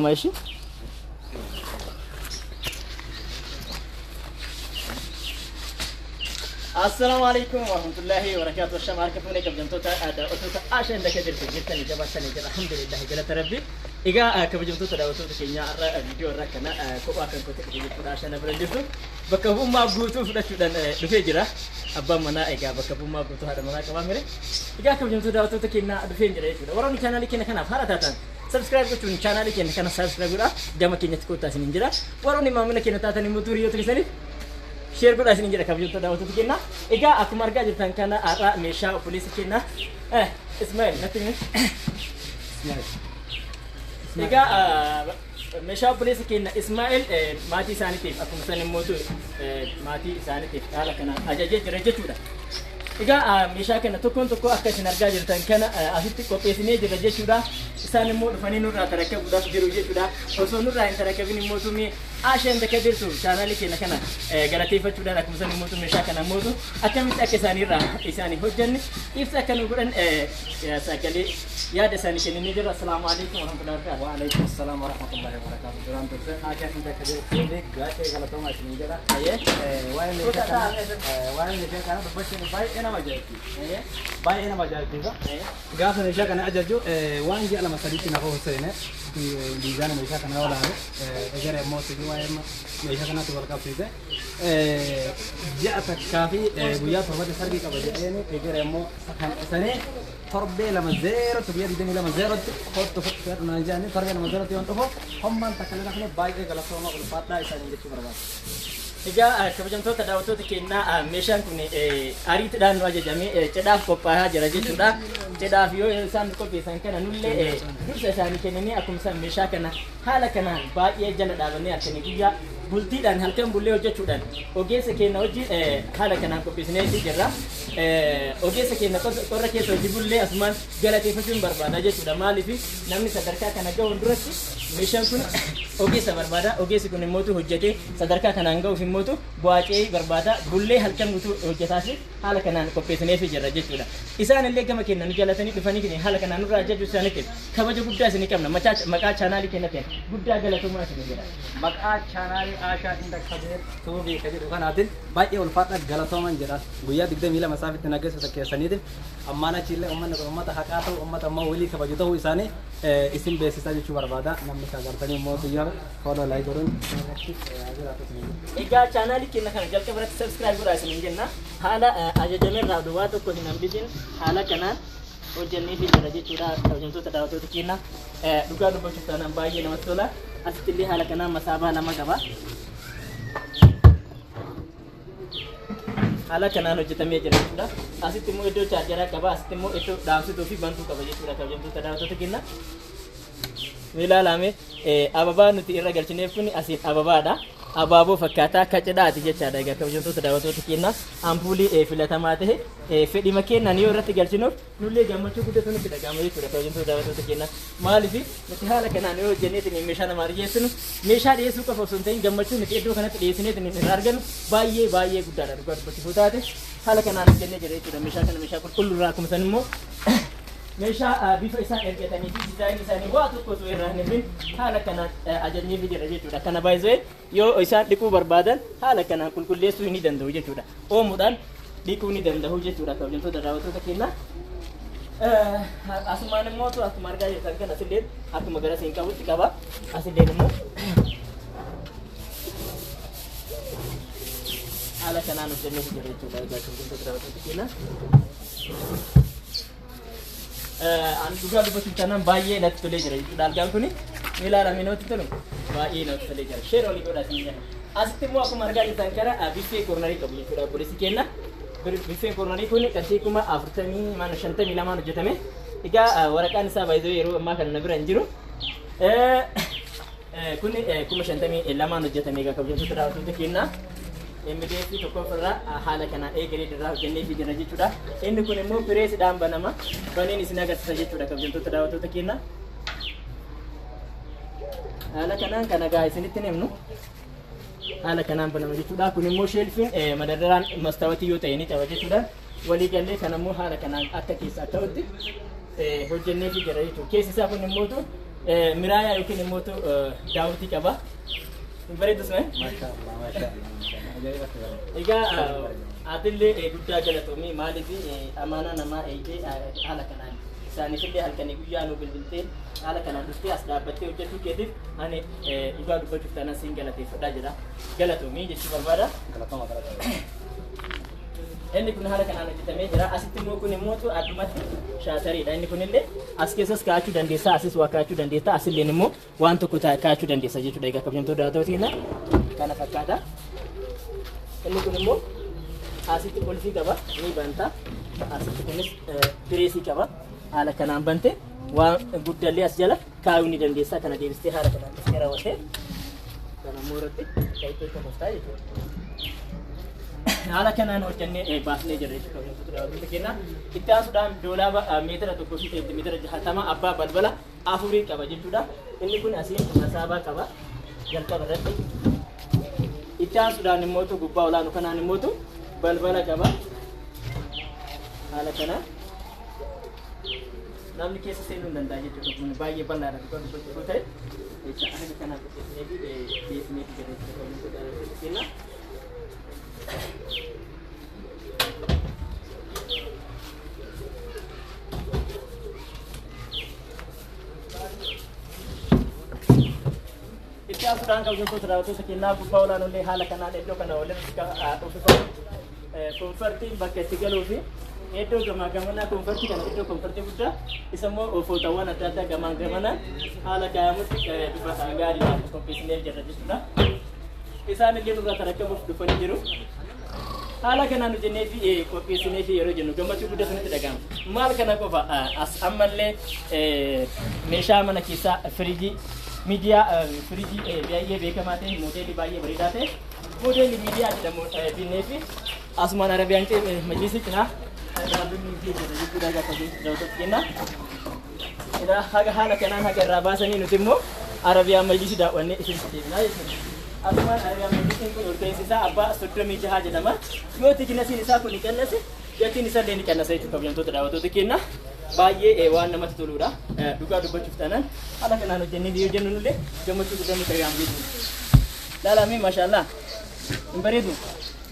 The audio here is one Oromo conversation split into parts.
Maashi. Assalaamu alaikum warahmatullahi wabarakatuh. Shama harka fuunee kabajamtoota daawwattoota Asha Inda Kadir jirtanii jabaatanii jira. Alhamdulillah, galata Rabbi. Egaa kabajamtoota daawwattoota keenyaa, har'a viidiyoo irraa kana kophaa kan kote dhufe jechuudha. Asha na bira jirtu bakka bu'ummaa guutuu fudhachuudhaan dhufee jira. Abbaan manaa egaa bakka bu'ummaa guutuu haadha manaa qabaa mire. Egaa kabajamtoota daawwattoota keenyaa, dhufee jira jechuudha. Warroonni chaanaalii keenya kanaaf haala taatan subscribe gochuun chaanaalii keenya kana subscribe godhaa, gama keenyatti kottaa isiniin jira. Warroonni maamila keenya taatan immoo hiriyoota keessaniif share godhaa isiniin jedha, kabajamtoota daawwattoota keenya. Egaa akkuma argaa jirtan kana har'a meeshaa obboleessa keenya Ismail natti himi. Egaa meeshaa obboleessa keenya Ismail maatii isaaniitiif, akkuma san immoo maatii isaaniitiif haala kanaan ajajee jira jechuudha. Egaa meeshaa kana tokkoon tokko akka isin argaa jirtan kana asitti qopheessinee jira jechuudha. Isaan immoo dhufanii nurraa tarakkabuudhaaf jiru jechuudha. Osoo nurraa hin tarakkabin immoo tumii Asha Inda Kadirtu chaanaalii keenya kana galateeffachuudhaan, akkuma san immoo meeshaa kana immoo akkamitti akka isaaniirraa isaanii hojjanne ibsa akka nu godhan sagalee yaada isaanii kennanii jira. Assalaamu alaikum warahmatullahi wabarakatuh. Wa alaikum assalam wa rahmatullahi wa barakatuh. Duraan dursee Asha Inda Kadir Tuubii gaachee galatoomaa isin jedha. Waa'ee meeshaa kana dubbachuun baay'ee nama ajaa'ibsiisa. Baay'ee nama ajaa'ibsiisa. Gaafa meeshaa kana ajaju waan ji'a 2 3tti nafa seene diizaana meeshaa kana yoo ilaalu, egeree immoo sigi waa'ee meeshaa kanatti wal qabsiise, ji'a 1 fi guyyaa 7tti sargii qaba jedheeni, egeree immoo kan isanii torbee 2 0tti, guyyaa 22 0tti kottu fudhadhu naan jedhanii, torbee 2 0tti yoon dhufu hommaan takka illee nafne. Baay'ee galatooma, ulfaadhaa isaanii jechuu barbaada. Egaa kabajamtoota daawwattoota keenyaa, meeshaan kun ariitiidhaan nu ajajame, cidhaaf qophaa'aa jira jechuudha. Cidhaaf yoo isaan qopheessan kana nullee dursa isaanii kennanii, akkuma isaan meeshaa kana haala kanaan baay'ee jala dhaabannee halkanii guyyaa bultiidhaan halkan bullee hojjechuudhaan ogeessa keenya wajjin haala kanaan qopheessinee jirra. Ogeessa keenya qorra keessa hojii bullee asumaan galateeffachuun barbaada jechuudha. Maaliif, namni sadarkaa kana gahuun duratti meeshaan kun ogeessa barbaada. Ogeessi kun immootu hojjetee sadarkaa kanaan gahuuf immootu bu'aacee barbaada. Bullee halkan guutuu hojjetaa fi haala kanaan qopheessineef jirra jechuudha. Isaan illee gama keenya nu jalatanii dhufanii haala kanaan nurraa ajajuu isaaniitiif kabaja guddaa isinii qabna. Maqaa chaanaalii keenyatiin guddaa galatoomaa isinii jedha. Maqaa chaanaalii Ashaa Inda Kabeer Tuubii ka jedhu kanaatiin baay'ee ulfaadha, galatooman jedha. Guyyaa 22 saafitti nageessisa keessaniitiin ammaan achi illee uummanni kun uummata haqaa ta'u, uummata immoo walii kabaju ta'uu isaanii isin beeksisaa jechuu barbaada. Namni ka gartanii immoo xiyyaara follow, like godhuun irratti jiraatu isin. Egaa chaanaalii keenya kana jalqaba irratti subscribe godhaa isiniin jenna. Haala ajajamerraa duwwaa tokko hin hambisin haala kanaan hojjennee fi jira jechuudha, kabajamtoota daawwattoota keenya. Dhugaa dubbachuuf taanaan baay'ee namatti tola. Asitti illee haala kanaan masaabaa lama qaba. Haala kanaan hojjetamee jira jechuudha. Asitti immoo iddoo chaarjaraa qaba. Asitti immoo iddoo dhaamsituu fi bantuu qaba jechuudha, kabajamtoota daawwattoota keenya. Mee ilaalame, ababaa nuti irra galchineef kun asiin ababaadha. Abaaboo fakkaataa akka cidhaati jechaadha. Egaa kabajamtoota daawwattoota keenya, ampuulii filatamaa ta'e fedhima keenyaan yoo irratti galchinuuf nullee gammachuu guddatu nutti dhagahama jechuudha, kabajamtoota daawwattoota keenya. Maaliif, nuti haala kanaan yoo hojjenneetiin meeshaa namaa dhiyeessinu, meeshaa dhiyeessuu qofa osoo hin ta'in gammachuu nuti iddoo kanatti dhiyeessineetiin irraa argannu baay'ee baay'ee guddaadha, dhugaa dubbachuuf taate. Haala kanaan hojjennee jira jechuudha. Meeshaa kana meeshaa qulqulluurraa, akkuma san immoo meeshaa bifa isaan ergatanii fi diizaayinii isaanii waa tokko osoo irraa hin hafin haala kanaan ajajnee fi jira jechuudha. Kana baay'isee yoo isaan dhiquu barbaadan haala kanaan qulqulleessuu ni danda'u jechuudha. Oomuudhaan dhiquu ni danda'u jechuudha, kabajamtoota daawwattoota keenyaa. Asumaan immoo akkuma argaa jirtan kan asilleen akkuma gara siin qabutti qaba. Asilleen immoo haala kanaan hojjennee jira jechuudha. Egaa kabajamtoota daawwattoota keenyaa. Ani dhugaa dubbachuuf taanaan baay'ee natti tolee jira jechuudha. Algaan kuni ni ilaalame, namatti tolu, baay'ee namatti tolee jira. Share olii godhaa isin jedha. Asitti immoo akkuma argaa jirtan kana biffee cornerii qabu jechuudha obboleessi keenya. Biffeen cornerii kun qarshii 40,000 maana 52n hojjetame. Egaa waraqaan isaa baay'ee yeroo ammaa kana na bira hin jiru. Kun 52,000n hojjetame. Egaa kabajamtoota daawwattoota keenyaa, MDF tokko ofirraa haala kanaan eegalee irraa hojjennee fi jira jechuudha. Inni kun immoo pireesiidhaan banama. Baneen isin agarsiisa jechuudha, kabajamtoota daawwattoota keenyaa. Haala kanaan kana gaa isinitti himnu. Haala kanaan banama jechuudha. Kun immoo shelfiin madardaraan mastaawatii yoo ta'e ni qaba jechuudha. Waliigallee kana immoo haala kanaan akka keessaa ta'utti hojjennee fi jira jechuudha. Keessi isaa kun immootu Miraayaa yookiin immoo daawwitii qaba. Hin bareeddus mee? Maashaallah maashaallah. Ajaa'ibatti bareeda. Egaa atillee guddaa galatoomii maaliif amaanaa namaa eegdee haala kanaan isaaniifillee halkanii guyyaa nu bilbiltee haala kanaan dhuftee as dhaabbattee hojjechuu keetiif ani dhugaa dubbachuuf taanaan siin galateeffadhaa jedha. Galatoomii jechuu barbaada. Galatoma galatoma. Inni kun haala kanaan hojjetamee jira. Asitti immoo kun immoo addumatti shaatariidha. Inni kunillee as keessas kaa'achuu dandeessa, asis waa kaa'achuu dandeessa, asilleen immoo waan tokko kaa'achuu dandeessa jechuudha. Egaa kabajamtoota daawwattoota kana fakkaata. Inni kun immoo asitti qulfii qaba, ni banta. Asitti kunis pireesii qaba. Haala kanaan bante waan guddallee as jala kaa'uu ni dandeessa. Kana deebistee haala kanaan dhuftee raawwattee kana immoo irratti kaa'itee qoftaa jechuudha. Haala kanaan hojjannee baasnee jirra jechuudha kabajamtoota daawwattoota keenya. Itti aansuudhaan doolaaba meetira 1 fi seentimeetira 60 abbaa balbala 4 qaba jechuudha. Inni kun asiin masaabaa qaba jalqaba irratti. Itti aansuudhaan immoo gubbaa olaanu kanaan immoo balbala qaba. Haala kanaan namni keessa seenuu hin danda'a jechuudha. Kun baay'ee bal'aadha dhugaa dubbachuu ta'e. Jecha haala kanaan qopheessinee fi dhiyeessinee fi jira jechuudha kabajamtoota daawwattoota keenya. Itti aansuudhaan kabajamtoota daawwattoota keenyaa gubbaa olaanullee haala kanaan iddoo kana walitti uwwifamu koonfartiin bakka itti galuu fi iddoo gamaa gamanaa koonfartii kana iddoo koonfartii guddaa isa immoo footawwan adda addaa gamaa gamanaa haala kaayamutti bifa gaariidhaan qopheessinee jirra jechuudha. Isaan illee nurraa tarakkabuuf dhufanii jiru. Haala kanaan hojjennee fi qopheessinee fi yeroo jennu gammachuu guddaa sanitti dhaga'ama. Maal kana qofa as ammallee meeshaa mana keessaa firiijii miidiyaa firiijii baay'ee beekamaa ta'e moodeelii baay'ee bareedaa ta'e moodeelii miidiyaa jedhamu binnee fi asumaan Arabiyaan majlisii cinaa dhaabbanni fi jira jechuudha gaafa daawwattoota kenna. Egaa haga haala kanaan haga irraa baasanii nuti immoo Arabiyaan majlisii daawwannee isin deebinaa jechuudha. Asumaan Arabiyaan majlisiin kun ol ka'iinsi isaa abbaa 36 jedhama. Yoo tikinasiin isaa kun ni qannase gatiin isaa illee ni qannasa jechuudha kabajamtoota daawwattoota kenna. Baay'ee waan namatti toludha. Dhugaa dubbachuuf taanaan haala kanaan hojjennee yoo jennu nullee gammachuu guddaa nutti dhaga'ama jechuudha. Laalamee maashaallah. Hin bareedu.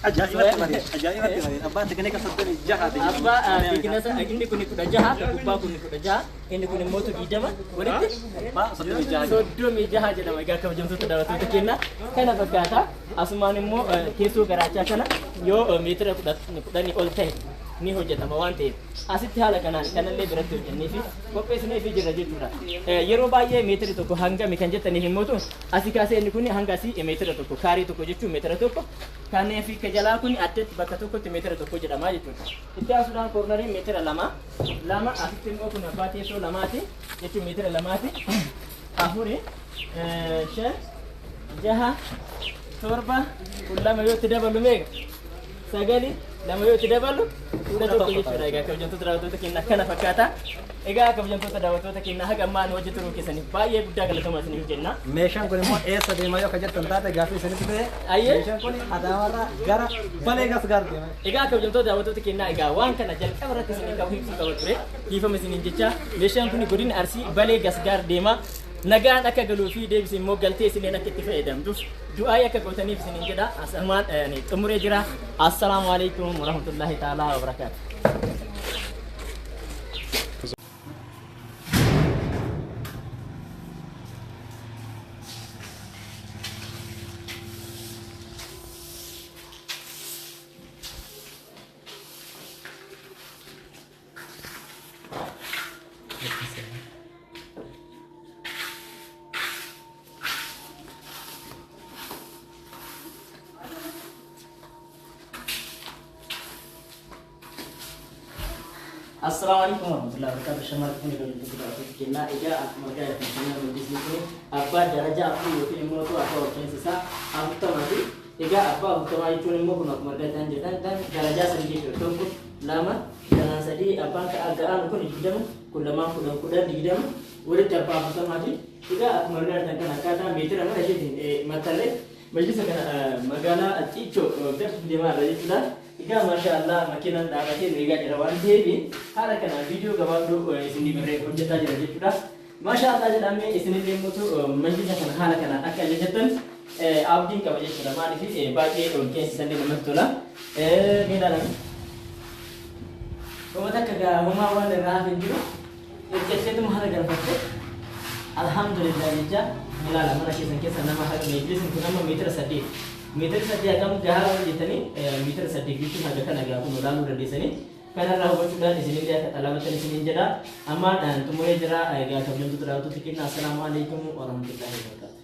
Ajaa'ibatti bareeda. Ajaa'ibatti bareeda. Abbaan tikineeka 36 Abbaa tikinasa inni kun 16 gubbaa kun 16 inni kun immoo 20 walitti Abbaa 36. 36 jedhama. Egaa kabajamtoota daawwattoota keenya kana fakkaata. Asumaan immoo teessoo garaachaa kana yoo meetira 10 ol ta'e ni hojjetama waan ta'eef asitti haala kanaan kanallee biratti hojjennee fi qopheessinee fi jirra jechuudha. Yeroo baay'ee meetira 1 hangami kan jettaniif immoo asii kaasee inni kun hanga asii meetira 1 kaarii 1 jechuun meetira 1 kanneen fi jalaa kun addatti bakka tokkotti meetira 1 jedhama jechuudha. Itti aansuudhaan koornariin meetira 2 2 asitti immoo kun abbaa teessoo 2ti jechuun meetira 2ti 4 5 6 7 kun 2 yoo itti dabalu meeqa? 9 2 yoo itti dabalu 11 jechuudha. Egaa kabajamtoota daawwattoota keenya kana fakkaata. Egaa kabajamtoota daawwattoota keenya haga ammaa nu hojjetu keessaniif baay'ee guddaa galatoomaa isiniif jenna. Meeshaan kun immoo eessa deemaa yoo akka jettan taate gaaffii isinitti ta'e. Ayyee. Meeshaan kun Adaamaarraa gara Balee Gasgaar deema. Egaa kabajamtoota daawwattoota keenyaa egaa waan kana jalqaba irratti isinii qabu ibsuu qaba ture. Dhiifama isiniin jecha meeshaan kun godina Arsii Balee Gasgaar deema. Nagaan akka galuu fi deebisee immoo galtee isiniin akka itti fayyadamtuuf du'aa akka gootaniif isiniin jedha. Asumaan xumuree jira. Assalaamu alaikum warahmatullahi ta'ala wabarakaatu. Assalamu alaikum warahmatullahi wabarakatuh. Shamarran kun iddoo itti daawwattoota keenyaa egaa akkuma argaa jirtan kana majlisni kun abbaa darajaa 4 yookiin immoo abbaa olka'iinsa isaa 40ti. Egaa abbaa 40 jechuun immoo kun akkuma argaa jirtan darajaa 3 jechuudha. 1 2 5 3 abbaan ga'aan kun 20 kun 2 10 10 20 walitti abbaa 40ti. Egaa akkuma argaa jirtan kana akkaataa meetira mana isheetiin maxxanee majlisa kana magaalaa Ciichoo galchuuf deemaa irra jechuudha. Egaa maashaallah makiinaan dhaabatee nu eegaa jira waan ta'eef haala kanaan viidiyoo gabaabduu isinii barree hojjetaa jira jechuudha. Maashaa Allah jedhamee isinillee immoo majlisa kana haala kanaan akka ajajattan abdiin qaba jechuudha. Maaliif baay'ee ol keessisallee namatti tola. Ni ilaalame. Homa takka gaa homaa waan irraa hafe hin jiru. Hirkatteetuma haala galfatte. Alhamdulillah jecha ilaala mana keessan keessa nama haqa majlisni kun amma meetira 8. Meetira 8 hagam gahaa waan jettanii meetira 8 jechuun haga kana gaa kun ilaaluu dandeessanii. Kanarraa hubachuudhaan isinillee akka xalabatan isiniin jedha. Amma xumuree jira egaa kabajamtoota daawwattoota keenya. Assalaamu alaikum warahmatullahi wabarakatuh.